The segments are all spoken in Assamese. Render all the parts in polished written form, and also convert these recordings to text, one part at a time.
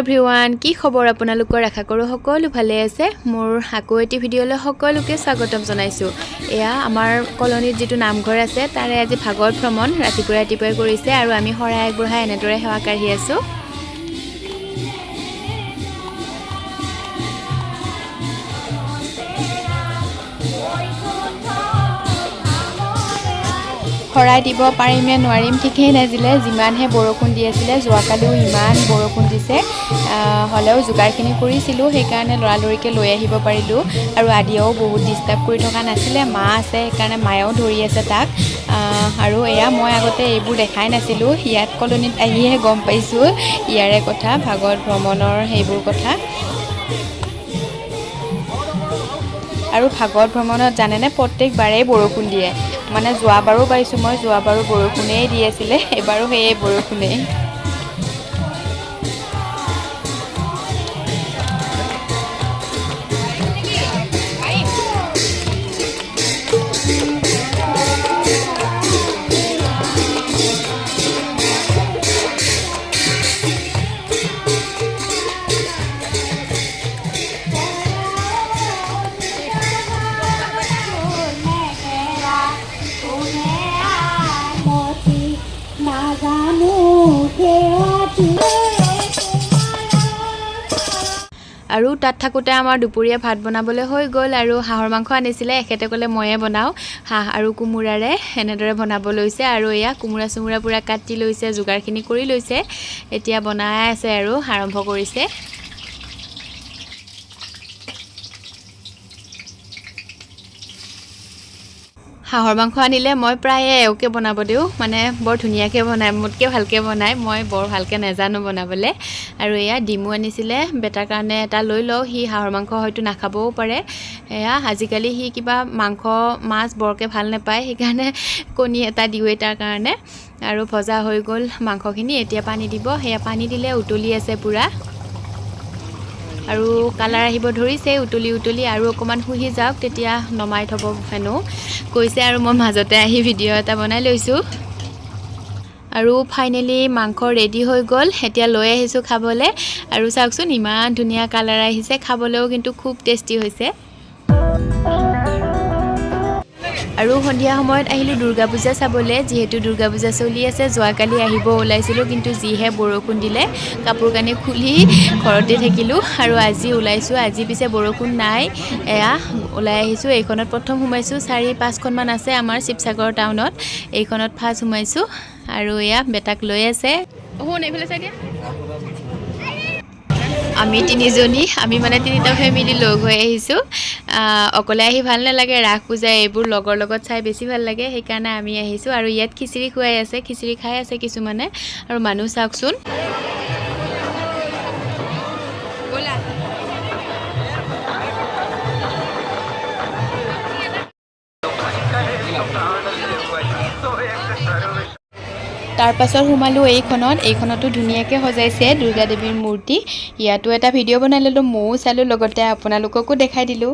এভৰিৱান, কি খবৰ আপোনালোকৰ? আশা কৰোঁ সকলো ভালে আছে। মোৰ আকৌ এটি ভিডিঅ'লৈ সকলোকে স্বাগতম জনাইছোঁ। এয়া আমাৰ কলনীত যিটো নামঘৰ আছে, তাৰে আজি ভাগৱত ভ্ৰমণ ৰাতিপুৱাই ৰাতিপুৱাই কৰিছে আৰু আমি শৰাই আগবঢ়াই এনেদৰে সেৱা কাঢ়ি আছোঁ। শৰাই দিব পাৰিম নে নোৱাৰিম ঠিকেই নাছিলে, যিমানহে বৰষুণ দি আছিলে। যোৱাকালিও ইমান বৰষুণ দিছে, হ'লেও যোগাৰখিনি কৰিছিলোঁ, সেইকাৰণে লৰালৰিকৈ লৈ আহিব পাৰিলোঁ। আৰু আদিয়েও বহুত ডিষ্টাৰ্ব কৰি থকা নাছিলে, মা আছে সেইকাৰণে মায়েও ধৰি আছে তাক। আৰু এয়া মই আগতে এইবোৰ দেখাই নাছিলোঁ, ইয়াত কলনীত আহিহে গম পাইছোঁ ইয়াৰে কথা, ভাগৱত ভ্ৰমণৰ সেইবোৰ কথা। আৰু ভাগৱত ভ্ৰমণত জানেনে প্ৰত্যেকবাৰেই বৰষুণ দিয়ে, মানে যোৱাবাৰো পাইছোঁ মই, যোৱাবাৰো বৰষুণেই দি আছিলে, এবাৰো সেয়ে বৰষুণেই। নাজানো সেৱাটি। আৰু তাত থাকোঁতে আমাৰ দুপৰীয়া ভাত বনাবলৈ হৈ গ'ল আৰু হাঁহৰ মাংস আনিছিলে। এখেতে ক'লে ময়ে বনাওঁ, হাঁহ আৰু কোমোৰাৰে এনেদৰে বনাব লৈছে। আৰু এয়া কোমোৰা চোমোৰা পূৰা কাটি লৈছে, যোগাৰখিনি কৰি লৈছে, এতিয়া বনাই আছে আৰু আৰম্ভ কৰিছে। হাঁহৰ মাংস আনিলে মই প্ৰায়ে এওঁকে বনাব দিওঁ, মানে বৰ ধুনীয়াকৈ বনায়, মোতকৈ ভালকৈ বনায়, মই বৰ ভালকৈ নাজানো বনাবলৈ। আৰু এয়া ডিমো আনিছিলে, বেটাৰ কাৰণে এটা লৈ লওঁ, সি হাঁহৰ মাংস হয়তো নাখাবও পাৰে। এয়া আজিকালি সি কিবা মাংস মাছ বৰকৈ ভাল নাপায়, সেইকাৰণে কণী এটা দিওঁৱেই তাৰ কাৰণে। আৰু ভজা হৈ গ'ল মাংসখিনি, এতিয়া পানী দিব। সেয়া পানী দিলে উতলি আছে পূৰা আৰু কালাৰ আহিব ধৰিছে উতলি উতলি, আৰু অকণমান শুহি যাওক তেতিয়া নমাই থ'ব হেনো কৈছে। আৰু মই মাজতে আহি ভিডিঅ' এটা বনাই লৈছোঁ। আৰু ফাইনেলি মাংস ৰেডি হৈ গ'ল, এতিয়া লৈ আহিছোঁ খাবলৈ। আৰু চাওকচোন ইমান ধুনীয়া কালাৰ আহিছে, খাবলৈও কিন্তু খুব টেষ্টি হৈছে। আৰু সন্ধিয়া সময়ত আহিলোঁ দুৰ্গা পূজা চাবলৈ, যিহেতু দুৰ্গা পূজা চলি আছে। যোৱাকালি আহিব ওলাইছিলোঁ, কিন্তু যিহে বৰষুণ দিলে কাপোৰ কানি খুলি ঘৰতে থাকিলোঁ। আৰু আজি ওলাইছোঁ, আজি পিছে বৰষুণ নাই। এয়া ওলাই আহিছোঁ, এইখনত প্ৰথম সোমাইছোঁ, 4-5খনমান আছে আমাৰ শিৱসাগৰ টাউনত, এইখনত ফাৰ্ষ্ট সোমাইছোঁ। আৰু এয়া বেটাক লৈ আছে। শুন এইফালে চাই দিয়া। আমি তিনিজনী, আমি মানে তিনিটা ফেমিলি লগ হৈ আহিছোঁ। অকলে আহি ভাল নালাগে, ৰাস পূজা এইবোৰ লগৰ লগত চাই বেছি ভাল লাগে, সেইকাৰণে আমি আহিছোঁ। আৰু ইয়াত খিচিৰি খুৱাই আছে, খিচিৰি খাই আছে কিছুমানে। আৰু মানুহ চাওকচোন। তাৰপাছত সোমালোঁ এইখনত, এইখনতো ধুনীয়াকৈ সজাইছে দুৰ্গা দেৱীৰ মূৰ্তি। ইয়াতো এটা ভিডিঅ' বনাই ল'লোঁ, ময়ো চালোঁ, লগতে আপোনালোককো দেখাই দিলোঁ।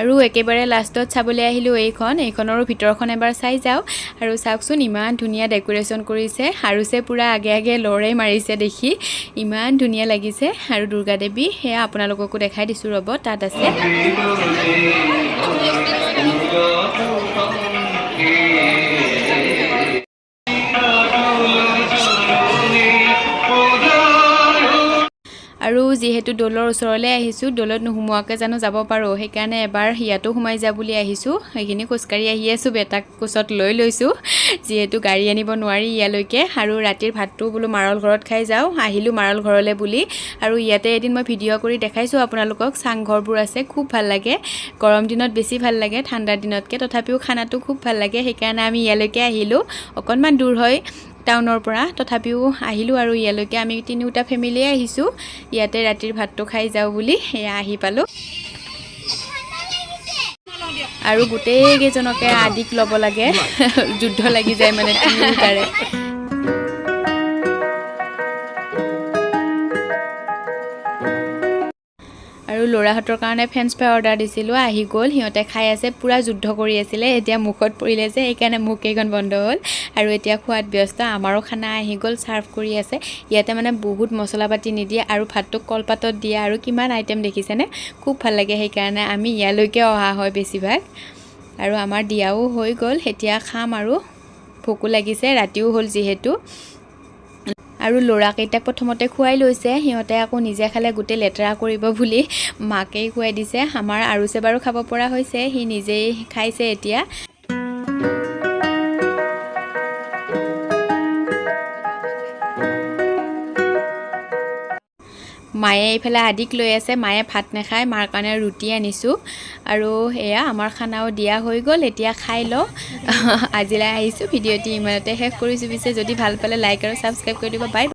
আৰু একেবাৰে লাষ্টত চাবলৈ আহিলোঁ এইখন, এইখনৰো ভিতৰখন এবাৰ চাই যাওঁ। আৰু চাওকচোন ইমান ধুনীয়া ডেক'ৰেশ্যন কৰিছে, আৰু চে পূৰা আগে আগে লৰে মাৰিছে দেখি ইমান ধুনীয়া লাগিছে। আৰু দুৰ্গা দেৱী সেয়া আপোনালোককো দেখাই দিছোঁ, ৰ'ব তাত আছে। আৰু যিহেতু দৌলৰ ওচৰলৈ আহিছোঁ, দৌলত নোসোমোৱাকৈ জানো যাব পাৰোঁ, সেইকাৰণে এবাৰ ইয়াতো সোমাই যা বুলি আহিছোঁ। সেইখিনি খোজকাঢ়ি আহি আছোঁ, বেটাক কোচত লৈ লৈছোঁ, যিহেতু গাড়ী আনিব নোৱাৰি ইয়ালৈকে। আৰু ৰাতিৰ ভাতটো বোলো মাৰল ঘৰত খাই যাওঁ, আহিলোঁ মাৰল ঘৰলৈ বুলি। আৰু ইয়াতে এদিন মই ভিডিঅ' কৰি দেখাইছোঁ আপোনালোকক, চাংঘৰবোৰ আছে, খুব ভাল লাগে। গৰম দিনত বেছি ভাল লাগে ঠাণ্ডাৰ দিনতকৈ, তথাপিও খানাটো খুব ভাল লাগে, সেইকাৰণে আমি ইয়ালৈকে আহিলোঁ। অকণমান দূৰ হয় টাউনৰ পৰা, তথাপিও আহিলোঁ আৰু ইয়ালৈকে। আমি তিনিওটা ফেমিলিয়ে আহিছোঁ, ইয়াতে ৰাতিৰ ভাতটো খাই যাওঁ বুলি এয়া আহি পালোঁ। আৰু গোটেইকেইজনকে আদিক ল'ব লাগে, যুদ্ধ লাগি যায় মানে তিনিওটাৰে। আৰু আৰু ল'ৰাহঁতৰ কাৰণে ফ্ৰেঞ্চ ফ্ৰাই অৰ্ডাৰ দিছিলোঁ, আহি গ'ল। সিহঁতে খাই আছে, পূৰা যুদ্ধ কৰি আছিলে। এতিয়া মুখত পৰিলে যে, সেইকাৰণে মুখকেইখন বন্ধ হ'ল আৰু এতিয়া খোৱাত ব্যস্ত। আমাৰো খানা আহি গ'ল, ছাৰ্ভ কৰি আছে। ইয়াতে মানে বহুত মছলা পাতি নিদিয়ে আৰু ভাতটো কলপাতত দিয়ে আৰু কিমান আইটেম দেখিছেনে, খুব ভাল লাগে। সেইকাৰণে আমি ইয়ালৈকে অহা হয় বেছিভাগ। আৰু আমাৰ দিয়াও হৈ গ'ল, এতিয়া খাম আৰু ভোকো লাগিছে, ৰাতিও হ'ল যিহেতু। আৰু ল'ৰাকেইটাক প্ৰথমতে খুৱাই লৈছে, সিহঁতে আকৌ নিজে খালে গোটেই লেতেৰা কৰিব বুলি মাকেই খুৱাই দিছে। আমাৰ আৰুচে বাৰু খাব পৰা হৈছে, সি নিজেই খাইছে এতিয়া। মায়ে এইফালে আদিক লৈ আছে, মায়ে ভাত নাখায়, মাৰ কাৰণে ৰুটি আনিছোঁ। আৰু এয়া আমাৰ খানাও দিয়া হৈ গ'ল, এতিয়া খাই লওঁ। আজিলৈ আহিছোঁ, ভিডিঅ'টি ইমানতে শেষ কৰিছোঁ। পিছে যদি ভাল পালে লাইক আৰু ছাবস্ক্ৰাইব কৰি দিব। বাই।